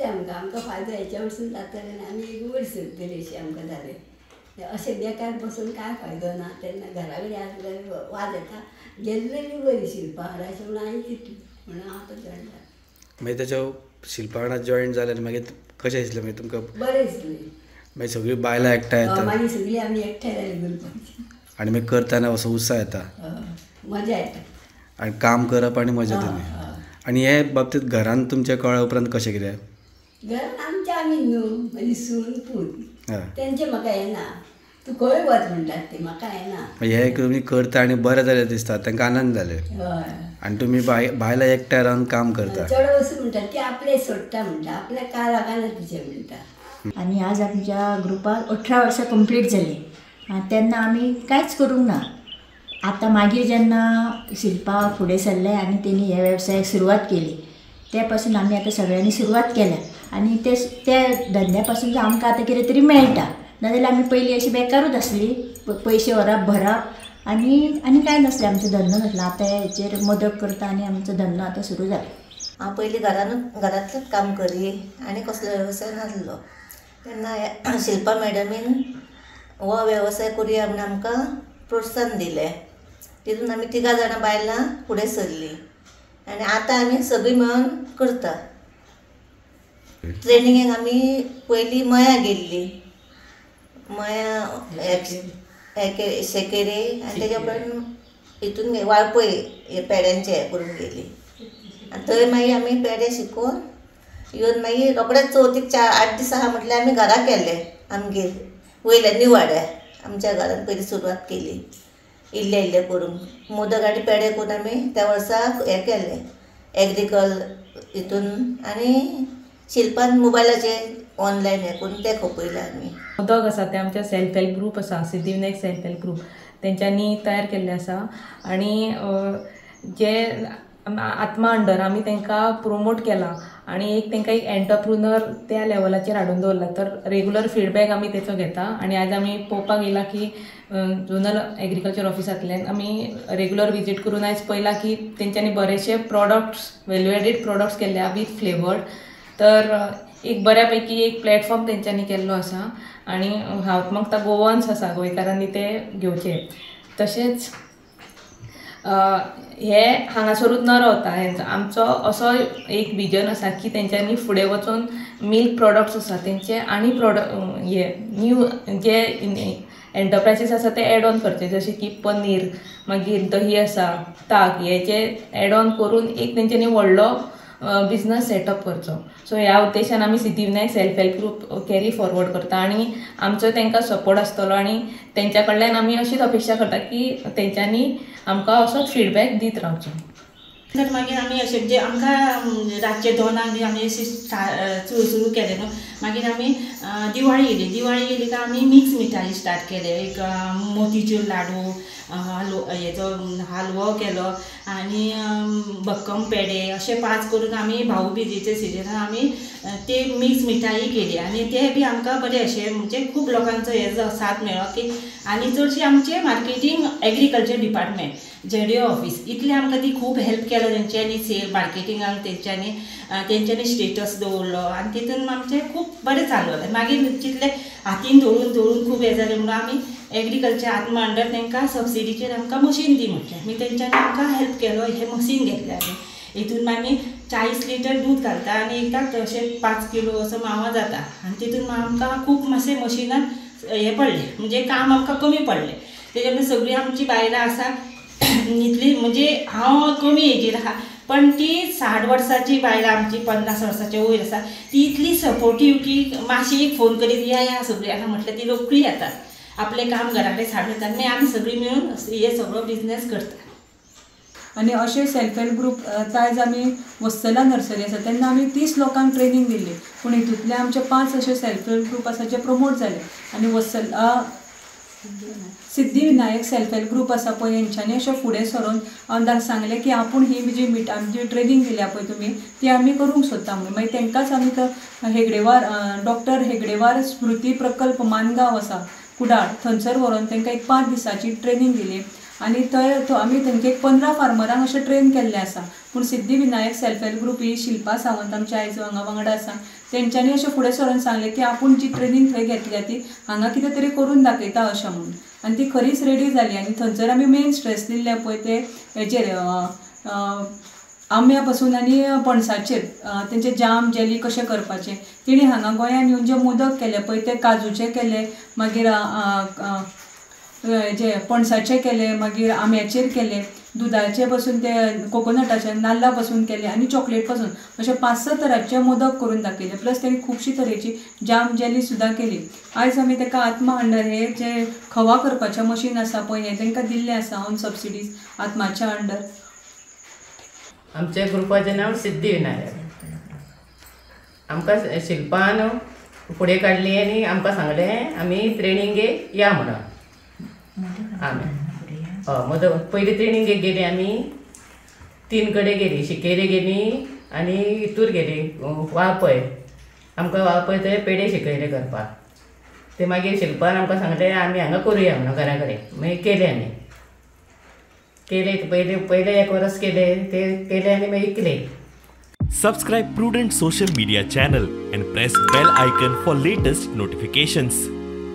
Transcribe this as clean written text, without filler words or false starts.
दिसलें आमकां आमकां फायदो हेच्या वरसून जातलें आनी आमी एक वयर सरतलीं अशें आमकां जालें. अशें बेकार बसून कांय फायदो ना. तेन्ना घरा कडेन आसल्यार वाज येता, गेल्लेली बरी शिल्पा वांगडा अशें म्हणून हांवें चिंतलें, म्हणून हांव आतां जॉयन जालें. मागीर ताच्या शिल्पा वांगडा जॉयन जालें आनी मागीर कशें दिसलें मागीर तुमकां? बरें दिसलें. मागीर सगळीं बायलां एकठांय येता, मागीर सगळीं आमी एकठांय जालीं ग्रुपाची आनी मागीर करतना असो उत्साह येता, मजा येता आनी काम करप आनी मजा येता. आनी हे बाबतींत घरान तुमच्या कळ्ळ्या उपरांत कशें कितें? घरान आमच्या आमी न्हू, म्हजी सून पूत तेंचें म्हाका येना, तूं खंय वच म्हणटात ते, म्हाका येना. हे तुमी करता आनी बरें जालें दिसता, तांकां आनंद जाले आनी तुमी बायलां एकठांय रावन काम करता. चड वचून म्हणटात ती आपलें सोडटा म्हणटा, आपल्याक काय लागना तिचें म्हणटा. आनी आज आमच्या ग्रुपाक 18 वर्सां कंप्लीट जालीं, तेन्ना आमी कांयच करूंक ना. आतां मागीर जेन्ना शिल्पा फुडें सरलें आनी तेणी ह्या वेवसायाक सुरवात केली, ते पासून आमी आतां सगळ्यांनी सुरवात केल्या आनी ते त्या धंद्या पासून आमकां आतां कितें तरी मेळटा. नाजाल्यार आमी पयलीं अशी बेकारूच आसली, पयशे व्हरप भरप आनी आनी कांय नासलें, आमचो धंदो नासलो. आतां हेचेर मदत करता आनी आमचो धंदो आतां सुरू जाला. हांव पयलीं घरानूच घरांतलेंच काम करी आनी कसलो वेवसाय नासलो. तेन्ना शिल्पा मॅडमीन हो वेवसाय करुया म्हूण आमकां प्रोत्साहन दिलें. तितून आमी 3 जाणां बायलां फुडें सरलीं आनी आतां आमी सगळीं मेळून करता. ट्रेनिंगेक आमी पयलीं मया गेल्ली, मया शेकेरे आनी तेज्या उपरांत हितून वाळपय हे पेड्यांचें हें करूंक गेली आनी थंय मागीर आमी पेडे शिकोवन येवन मागीर रोखडेच चवथीक 4-8 दीस आहा म्हटल्यार आमी घरा केले. आमगेर वयल्या निवाड्या आमच्या घरान पयलीं सुरवात केली, इल्ले इल्ले करून मोदक आनी पेडे करून आमी त्या वर्सा हें केलें एग्रीकल हितून. आनी शिल्पान मोबायलाचेर ऑनलायन हें करून तें खपयलें आमी. मोदक आसा ते आमचे सेल्फ हेल्प ग्रूप आसा, सिद्धिविनायक सेल्फ हेल्प ग्रूप, तेंच्यांनी तयार केल्ले आसा. आनी जे आत्मा अंडर आमी तांकां प्रोमोट केला आनी एक तांकां एक एंटरप्रुनर त्या लेवलाचेर हाडून दवरला. तर रेगुलर फिडबॅक आमी तेचो घेता आनी आयज आमी पळोवपाक येयला की झोनल एग्रीकल्चर ऑफिसांतल्यान आमी रेगुलर विजीट करून आयज पळयलां की तेंच्यांनी बरेचशे प्रोडक्ट्स, वेल्यू एडीड प्रोडक्ट्स केल्ले आहा वीथ फ्लेवर्ड. तर एक बऱ्या पैकी एक प्लॅटफॉर्म तेंच्यांनी केल्लो आसा आनी हांव म्हाका गोवन्स आसा, गोंयकारांनी ते घेवचे. तशेंच हे हांगासरूच न रावता हेंचो आमचो असो एक विजन आसा की तेंच्यांनी फुडें वचून मिल्क प्रोडक्ट्स आसा तेंचे आनी प्रोडक्ट हे न्यू जे एंटरप्रायजीस आसा ते एड ऑन करचे, जशे की पनीर, मागीर दही आसा, ताक, हेचे एड ऑन करून एक तेंच्यांनी व्हडलो बिजनस सेटअप करचो. सो ह्या उद्देशान आमी Siddhivinayak self help group carry forward करता आनी आमचो तांकां सपोर्ट आसतलो आनी तेंच्या कडल्यान आमी अशीच अपेक्षा करता की तेंच्यांनी आमकां असोच फिडबॅक दीत रावचो. तर मागीर आमी अशें म्हणजे आमकां रातचे 2 बी आमी अशें सुरू केलें न्हू. मागीर आमी दिवाळी येयली, दिवाळी येयली काय आमी मिक्स मिठाई स्टार्ट केले. एक मोतीचूर लाडू, हेजो हालवो केलो आनी भक्कम पेडे अशे 5 करून आमी भाऊबीजेच्या सिजनान आमी ते मिक्स मिठाई केली आनी ते बी आमकां बरें अशें म्हणजे खूब लोकांचो हे साथ मेळ्ळो की. आनी चडशें आमचें marketing agriculture department ZDO office इतलें आमकां ती खूब हेल्प केलो तेंच्यांनी, सेल मार्केटिंगाक तेंच्यांनी तेंच्यांनी स्टेटस दवरलो आनी तितून आमचें खूब बरें चालू. मागीर तितलें हातीन धरून धरून खूब हें जालें म्हणून आमी एग्रीकल्चर आत्मा अंडर तांकां सबसिडीचेर आमकां मशीन दी म्हटलें, मागीर तेंच्यांनी आमकां हेल्प केलो, हें मशीन घेतलें आमी. हितून आमी 40 लिटर दूद घालता आनी एकदां अशें 5 किलो असो मावा जाता आनी तितून आमकां खूब मातशें मशिनान हें पडलें, म्हणजे काम आमकां कमी पडलें. तेज्या उपरांत सगळीं आमची बायलां आसा इतली, म्हणजे हांव कमी एजीर आहा पण ती 60 वर्सांची बायलां आमची 50 वर्सांच्या वयर आसा, ती इतली सपोर्टीव की मातशी एक फोन करीत या या सगळीं आहा म्हटल्यार ती रोखडी येतात, आपलें काम घरा कडेन सारून येतात. मागीर आमी सगळीं मेळून हे सगळो बिजनेस करता. आनी अशे सेल्फ हेल्प ग्रूप आयज आमी वत्सला नर्सरी आसा तेन्ना आमी 30 लोकांक ट्रेनींग दिल्ली, पूण हितूंतले आमचे 5 अशे सेल्फ हेल्प ग्रूप आसा जे प्रमोट जाले. आनी Vatsala Siddhivinayak self help group आसा पळय हेंच्यांनी अशें फुडें सरून आमदार सांगलें की आपूण ही जी आमची ट्रेनींग दिल्या पळय तुमी ती आमी करूंक सोदता म्हणून. मागीर तांकांच आमी हेगडेवार डॉक्टर हेगडेवार स्मृती प्रकल्प मानगांव आसा कुडाळ थंयसर व्हरोन तांकां एक 5 दिसांची ट्रेनींग दिली. आनी थंय आमी थंयचे एक 15 फार्मरांक अशें ट्रेन केल्लें आसा. पूण सिद्धिविनायक सेल्फ हेल्प ग्रुप ही शिल्पा सावंत आमच्या आयज हांगा वांगडा आसा, तेंच्यांनी अशें फुडें सरून सांगलें की आपूण जी ट्रेनींग थंय घेतल्या ती हांगा कितें तरी करून दाखयता अशें म्हणून, आनी ती खरीच रेडी जाली. आनी थंयसर आमी मेन स्ट्रेस दिल्लें पळय ते हेजेर आंब्या पासून आनी पणसाचेर, तेंचे जाम जेली कशें करपाचें. तेणी हांगा गोंयान येवन जे मोदक केले पळय ते काजूचे केले, मागीर जे पणसाचे केले, मागीर आंब्याचेर केले, दुदाचे पासून ते कोकोनटाचे नाल्ला पासून केले आनी चॉकलेट पासून अशे 5-6 तरांचे मोदक करून दाखयले. प्लस तेणी खुबशी तरेची जाम जेली सुद्दां केली. आयज आमी ताका आत्मा अंडर हे जे खवा करपाचें मशीन आसा पळय हें तांकां दिल्लें आसा ऑन सबसिडीज आत्माच्या अंडर. आमच्या ग्रुपाचें नांव सिद्धिविनायक. आमकां शिल्पान फुडें काडली आनी आमकां सांगलें आमी ट्रेनिंगेक या म्हणून. आमी हय मोदक पयली ट्रेनिंगेक गेली आमी, 3 कडेन गेली, शिकेरी गेली आनी हितूर गेली वाळपय. आमकां वाळपय थंय पेडे शिकयले करपाक. ते मागीर शिल्पान आमकां सांगलें आमी हांगा करुया म्हणून घरा कडेन. मागीर केले आमी, केले पयले पयले 1 वर्स केले ते केले आनी मागीर इकले. Subscribe Prudent social media channel and press bell icon for latest notifications.